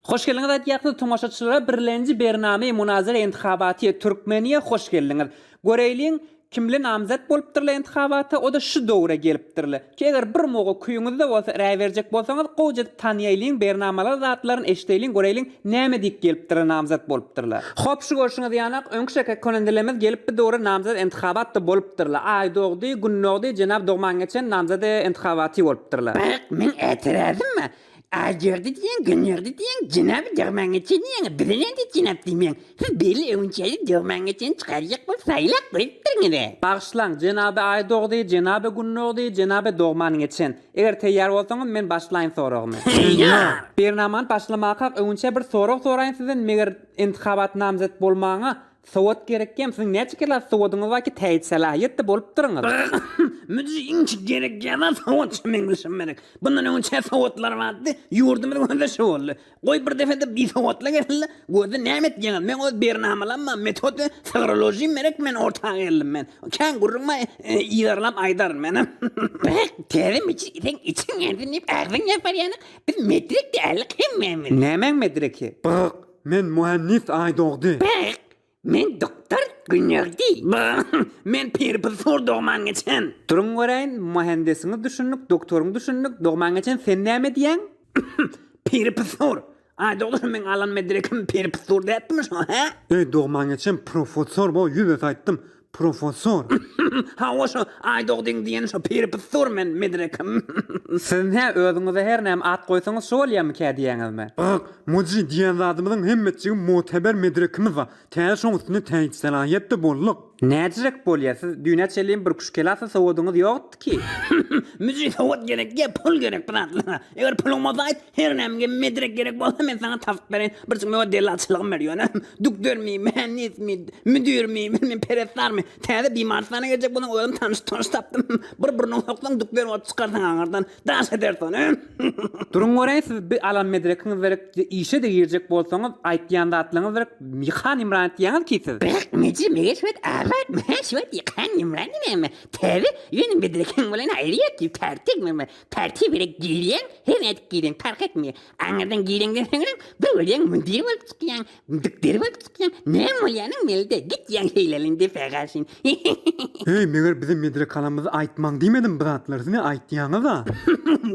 Hoş geldiňiz aýtýarsyz tomaşaçylara birlenji bername munazara intihabatiýe Türkmeniýe hoş geldiňiz. Göreýliň kimle namzet bolupdyrla intihabata oda şu dowre gelipdirle. Ki eger bir moga küýüňizde bolsa räý berjek bolsaňyz gowja edip tanýaýlyň bernamalar zatlaryn eşdeýliň göreýliň näme diýip gelipdirle namzet bolupdyrla. Hop şu görşüňiz ýanak öňki şeke konendilerimiz gelip bi dowre namzet intihabatda bolupdyrla. Aý dogdy gün dogdy jenap dogman geçen namzede intihabati bolupdyrla. Bak meň ätirazym bar. Aýdýardy diýeň, Günýardy diýeň, jenaby dogmaňa çen diýeň, bize näde jenap diýmeň. Siz belli öwünçäli dogmaňa çen çykarjak bolup saýlap goýupdyrňyz-a. Bagyşlaň, jenaby Aýdogdy, jenaby Gündogdy, jenaby dogman geçen. Eger teýýar bolsaňyz, men başlaýyn soragymy. Teýýar! Bernamany başlamakak öwünçä bir sorag soraýyn sizden, meger intihabat namzet bolmaňa Sowat gerekýämi? Siziň näçe klas sowadyňyz bar ki täýit selahiýetde bolupdyryňyz? Müdür iň gerekýän zat sowat şu meň bilşim gerek. Bundan öňçä sowatlar bardy, ýurdumyz gözde şu boldy. Goý bir defe-de bisowatly gelsin-de, gözde näme etýäňiz? Meň öz bernamelam bar, metod we syrolojim gerek, men orta geldim men. Kän gürrüň bar, yzarlap aýdaryn menem. Bak, täze müdür seň içiň ýansyn diýip agzyň ýapar ýaly, biz medrek däldik hemmämiz. Nämäň medreki? Bak, Men muhendis Aýdogdy. Bak, men doktor Gündogdy. Bak, men pirpissur dogman geçen. Duruň göräýin, muhendisiňiz düşündik, doktoryň düşündik, dogman geçen sen näme diýýäň? Pirpissur. Aýdogdy şu meň alan medrekim pirpissur däpdimi şo, hä? Eý, dogman geçen professor bo, ýüzesi aýtdym. Professor. Hawa şo Aýdogdyň diýeni şo pirpissur men medrekim. Siz nä özüňize her näme at goýsaňyz şo bolýamykä diýýäňizmi? Bak, mujy diýen zadymyzyň hemmeçjigi muteber medrekimiz bar. Täze şoň üstüne täýit selahiýetde bolduk. Näjirek bolýa siz düýnä çenlem bir küşkelasa sowadyňyz ýokdy ki. Müji sowat gerek ýa pul gerek bu zatlara. Eger puluň bolsa aýt, her näme medrek gerek bolsa men saňa tapyp bereýin. Birjik meň dellalçylygym ber ýöne. Dükdermi, mühendismi, müdirmi, bilmem peresdarmy. Täze bimarystana geljek bolsaň özüm tanyş tanyş tapdym. Bir burnuňy soksaň dükder bolup çykarsyň aňyrdan. Daş ederis ony. Duruň göräýin siz bi alan medrekiňiz berek işe-de girjek bolsaňyz aýtýan zatlaryňyz berek ýykan ýymran etýäňiz ki siz. Bek meji meger şuwagt abat mä şuwagt ýykan ýymran näme täze ýöne medrekiň bilen aýry ýok ki partik meme parti berek girýäň her nädip girýäň park etmeýär aňyrdan gireňden soňram bir görýäň müdir bolup çykýaň Dikdir bolup çykýaň, näme bolýanyň melde, git ýaň şeýleliň depä garşyn. Heý, meger bize medrekalamyzy aýtmaň diýmedim bu zatlary siz ne aýtýaňyza.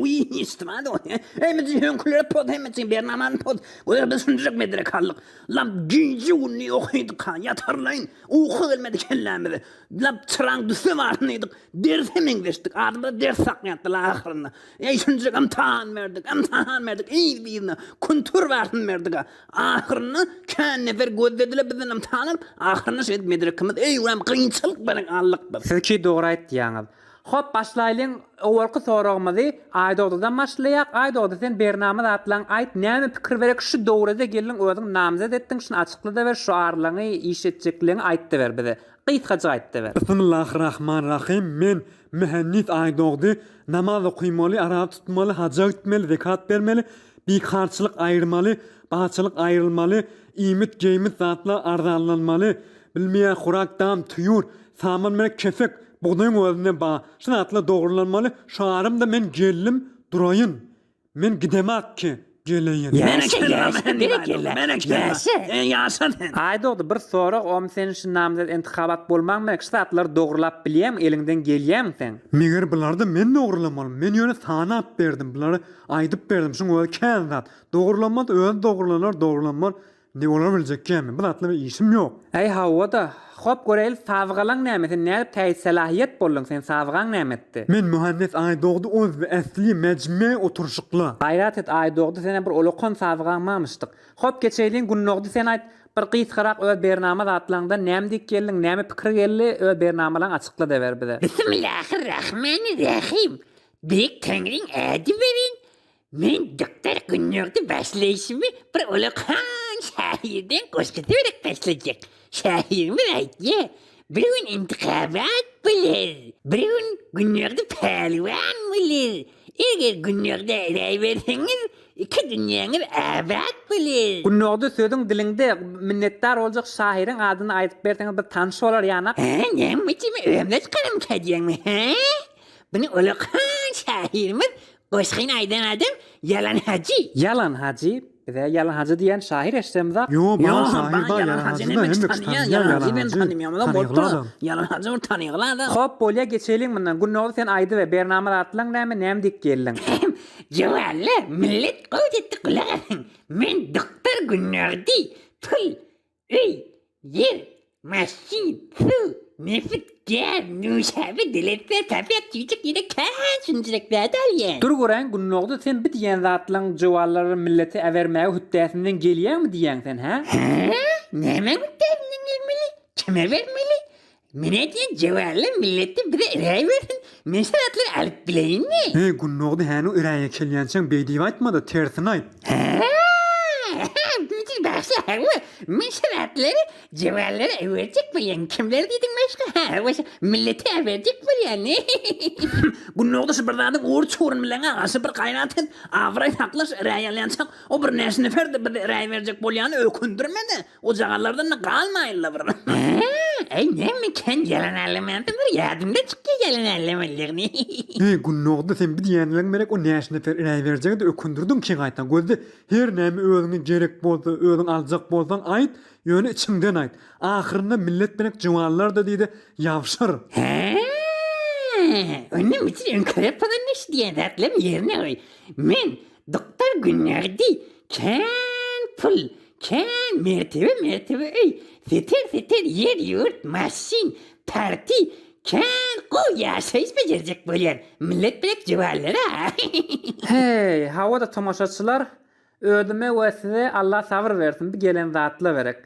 Wiý, eşitmadi ony. Eý, biz öňkülere poz hemmesini bernamany poz. Gözel biz şunjak medrekallyk. Lap gije gündiz okydyk ha, ýatarlaýyn. Uky gelmedi kellämize. Lap çyraň düse baryndyk. Derse meňzeşdik. Adymyza ders sakýardylar ahyrynda. Eý, şunjak ymtahan berdik, ymtahan berdik, yz-yzyna küntür baryny berdik-ä. Ahyrynda kän nefer gözlediler bizden ymtahan alyp, ahyrynda şeýdip medrekimiz öýgäm kynçylyk bilen aldyk biz. Siz ki dogry aýtýaňyz. Hop başlaýlyň owalky soragymyzy Aýdogdydan başlaýak Aýdogdy sen bernama zatlaň aýt näme pikir berek şu dowrede geldiň özüň namzet etdiň şuny açykladaber şu arlaňy iş etjekligiňi aýtdaber bize gysgajyk aýtdaber. Bismillahirrahmanirrahim men Mühennis Aýdogdy namaz okymaly araza tutmaly haja gitmeli zekat bermeli Bikarçylyk aýyrmaly, baçylyk aýrylmaly, iýmit, geýmit zatlar arzanlanmaly, bilmeýän hurak, dam, tüýür, saman bilen kesek, bugdaýyň özünde bar. Şu zatlar dogrulanmaly, şu arym-da men geldim, duraýyn. Men gidemak ki, geleýin. Ýaşa, ýaşa, berekella, ýaşa. Ýaşa sen. Aýdogdy bir sorag om sen şu namzet intihabat bolmaň bilen şu zatlary dogrulap bilýäňmi eliňden gelýämi seň. Meger bulary-da men dogrulamaly, men ýöne sanap berdim, bulary Aýdyp berdim, şuň özi kän zat. Dogrulanmaz, özi dogurlanar, dogrulanmaz. Indi olar biljek kemi. Bu zatla bir işim ýok. Äý hawa-da. Hop göreýli sabygalyň näme, sen nädip täýit selahiýet bolduň, sen sabygaň näme etdi? Men Muhannes Aýdogdy ozbi äsli mejme oturyşykla. Gaýrat et Aýdogdy senem bir olakan sabygaň mamyşdyk. Hop geçeýliň Gündogdy sen aýt, bir gysgarak öz bernama zatlaňdan näme diýip geldiň, näme pikir geldi, öz bernamalaň açykladaber bize. Bismillahirrahmanirrahim. Beýik Taňryň ady welin, men Dykdar Gündogdy başlaýşymy bir ulakan şahyrdan goşgusy bilen başlajak. Şahyrymyz aýtýar, Bir gün intikabat bolar, bir gün Gündogdy pälwan bolar. Eger Gündogda raý berseňiz, iki dünýäňiz abat bolar. Gündogdy sözüň diliňde, minnetdar boljak şahyryň adyny aýdyp berseňiz biz tanyş bolar ýanak. Hä, näme üçin özümde çykaramyka diýýäňmi, hä? Buny ulakan şahyrymyz goşgyny aýdan adam Ýalan hajy. Ýalan hajy? Bize Ýalan Hajy diýen şahyr eşdemzak. Ýo, bar Ýo, şahyr bar bar Ýalan Ýalan Hajyny Hajy-da hemme hemme kişi kişi tanyýar, tanyýar Ýalan Ýalan Hajy men Hajy. tanymaýamyzam Tanyýarlar bolupdyr. adam. Ýalan Hajy bir tanyýarlar adam. Hop, bolýa geçeliň mundan. Gündogdy sen aýdyber, bernama zatlaň näme, näme diýip geldiň? Jowalla, millet gowy etdi gulak asyň. Men doktor Gündogdy. Pul, öý, ýer, maşyn, suw, nebit, gaz, nuşabe, deletde, safet, çüýjük ýene kän şunjyrak zat alýan. Dur göräýin Gündogdy sen bi diýen zatlaň jowallary millete äbermäge hütdäsinden gelýäňmi diýýäň sen hä? Hä? Nämäň hütdäsinden gelmeli? Kime bermeli? Men aýdýan jowalla milleti bize eräýbersin, men şu zatlary alyp bileýinmi? Heý, Gündogdy häni eräýe kelýänçäň beý diýip aýtma-da, tersini aýt. Hä, Müdir bagşy hawa, men şu zatlary jowallara äberjek bolýan, kimler diýdiň başga, hä, hawa şu millete äberjek bolýan. Gündogdy şu bir zadyň ugur-çugruny bileň aga, şu bir gaýrat et, abraý sakla şu eräý alýançak, o bir näçe nefer-de bize eräýberjek bolýany ökündirme-de. O jagalardan-da galmaýynla bir. Äý, näme kän ýalan alamansyn bir ýadymdan çykýa ýalan alamalygyny. Heý, Gündogdy, sen bi diýenleň gerek o näçe nefer iräýberjegi-de ökündirdiň ki gaýta. Gözle, her näme özüňe gerek bolsa, özüň aljak bolsaň aýt, ýöne içiňden aýt. Ahyrynda millet bilen juwanlar-da diýdi, ýabşyr. Hä, onda müçin öňküräk pozanda şu diýen zatlaryň ýerine goý. Men Doktor Gündogdy, kän pul, Kän mertebe-mertebe öý, seter-seter ýer-ýurt, maşyn, parti, kän gowy ýaşaýyş bejerjek bolýan millet bilek juwanlar-a. Heý, hawa-da tomaşaçylar, özüme we size Allah sabyr bersin, bi gelen zatla gerek.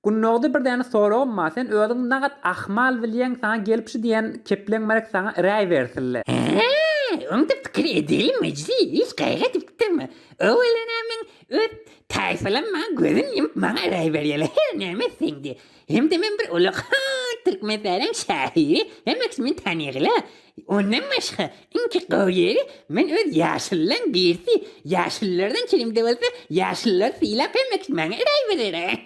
Gündogdy bir däne soragym bar, sen özüň nagat ahmal bilýäň saňa gelip şu diýen kepleň merek saňa räý bersinle. Hä, oňda pikir edeli Mejdi, hiç gaýgy edip durma. Owalan-a meň öz Taýfalam maňa gözün ýumup maňa raý berýärler her näme etseň de. Hem-de men bir ulakan Türkmenistanyň şahyry hemmesi meni tanyýarlar. Ondan başga iňki gowy ýeri men öz ýaşulylaň birisi ýaşulylardan çelimde bolsa ýaşulylary sylap hemmesi maňa raý berer.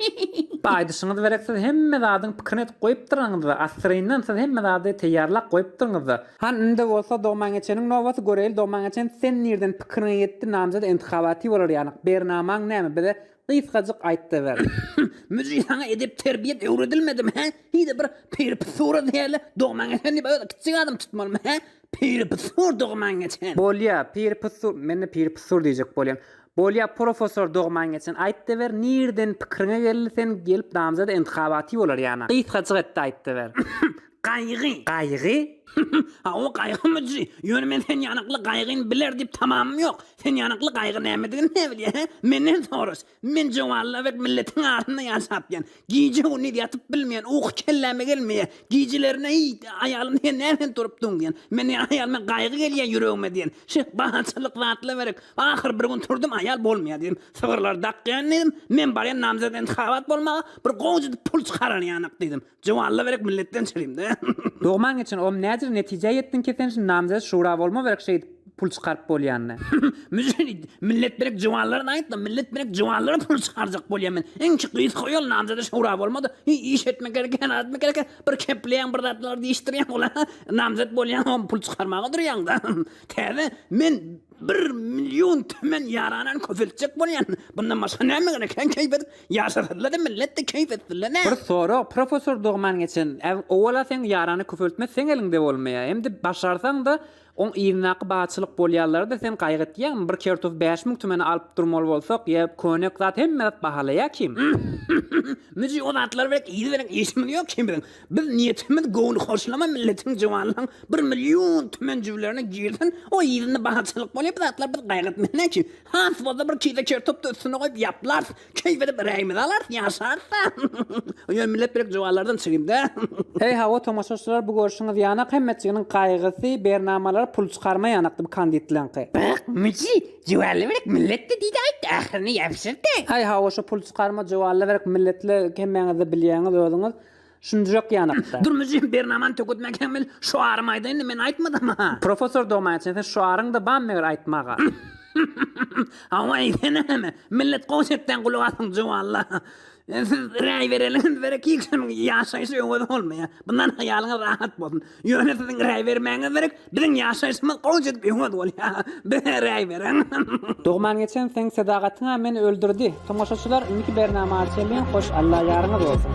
Bu aýdyşyňyz gerek siz hemme zadyň pikirini edip goýupdyrňyzda assyryndan siz hemme zady teýýarlap goýupdyrňyzda. Han indi bolsa dogmaňeçeniň nobaty göreýli dogmaňeçen sen nirden pikiriňe ýetdi namzat intihabaty bolar ýalyk bernamaň näme bize gysgajyk aýtda ber. Müji saňa edep terbiýet öwredilmedimi hä hiýde bir piri pissura diýerler dogmaňeçen diýip özi kiçijik adam tutmalymy hä piri pissur dogmaňeçen. Bolýa piri pissur mende piri pissur diýjek bolýan bolýa professor dogmaňeçen aýtda ber nirden pikiriňe geldi sen gelip namzat intihabaty bolar ýanak gysgajyk etde aýtda ber. Gaýgy. Gaýgy? Hawa, gaýgy müji. Ýöne men sen ýanakly gaýgyny biler diýip tamamym ýok. Sen ýanakly gaýgy nämedigini nä bilýä, hä? Menden soraş. Men jowallabek milletiň arasynda ýaşapýan. Gije-gündiz ýatyp bilmeýän, uky kelläme gelmeýär. Gijelerine hiý, aýalym sen näme sen turupdyň diýen. Men diýen aýalyma gaýgy gelýär ýüregime diýen. Şeýh bahaçylyk zatlaberek. Ahyr bir gün turdum, aýal bolmaýar diýdim. Sygyrlary dakýan diýdim. Men barýan namzet intihabat bolmaga, bir gowja pul çykarar ýanak diýdim. Jowalla berek milletden çyrimde. Dogman geçen om näjir netijä ýetdiň ki sen şu namzet şura bolma berek şeýdip pul çykaryp bolýanyny. Müjde millet berek juwanlara aýtma millet berek juwanlara pul çykarjak bolýan men iňki gysga ýol namzede şura bolmady hi iş etmek gerek eken atmak gerek bir kepleýäň bir zatlar diýişdirýäň ola namzet bolýaň om pul çykarmaga durýaňda täze men bir milýon tümen ýaranany köpeltjek bolýan bundan başga näme gerek eken keýp edip Ýaşasynlar-da millet-de keýp etsinler nä? Bir sorag, professor dogman geçen, äw owal-a seň ýarany köpeltmek seň eliňde bolmaýar, hem-de başarsaň-da oň yzyndaky baçylyk bolýanlary-da sen gaýgy etýäňmi, bir kertof 5000 tümene alyp durmaly bolsak, ýa könek zat hemme zat bahalaýar kim? Müji o zatlar bilen yzy bilen işimiz ýok ki biziň. Biz niýetimiz göwni hoşlama milletiň juwanlaň bir milýon tümen jüblerine girsin, o yzynda bahaçylyk bolýar bu zatlar biz gaýgy etmeli ki. Has bolsa bir kise kertop-da üstüne goýup ýaplarys, keýp edip räýimizi alarys, ýaşarys-da. Ýöne millet birek juwanlardan çigim-dä. Heý hawa tomaşaçylar bu görşüňiz ýanak hemmeçiginiň gaýgysy bernamalary pul çykarma ýanakdy bu kanditleňki. Bak müji, juwanly birek milletdi diýdi aýt ahyryny ýapyşyrdy. Haý hawa şo pul çykarma juwanly birek milletli hemmäňizde bilýäňiz özüňiz. Şunjak ýanakda. Dur müjim bernamany töketmäkäň men şoarymy aýdaýynda men aýtmadam-a. Professor Domaýçen sen şoaryňda bamy meger aýtmaga. Hawa eýse näme? Millet gowy setden gulak asyň juwalla. Siz räý bereliňiz gerek hiç kimiň ýaşaýşy öwez bolmaýar. Bundan hyýalyňyz rahat bolsun. Ýöne siziň räý bermäňiz gerek biziň ýaşaýşymyz gowja edip öwez bolýar. Bize räý beriň. Dogman geçen seň sedagatyňa meni öldürdi. Tomaşaçylar indiki bernama çenli hoş Alla ýaryňyz bolsun.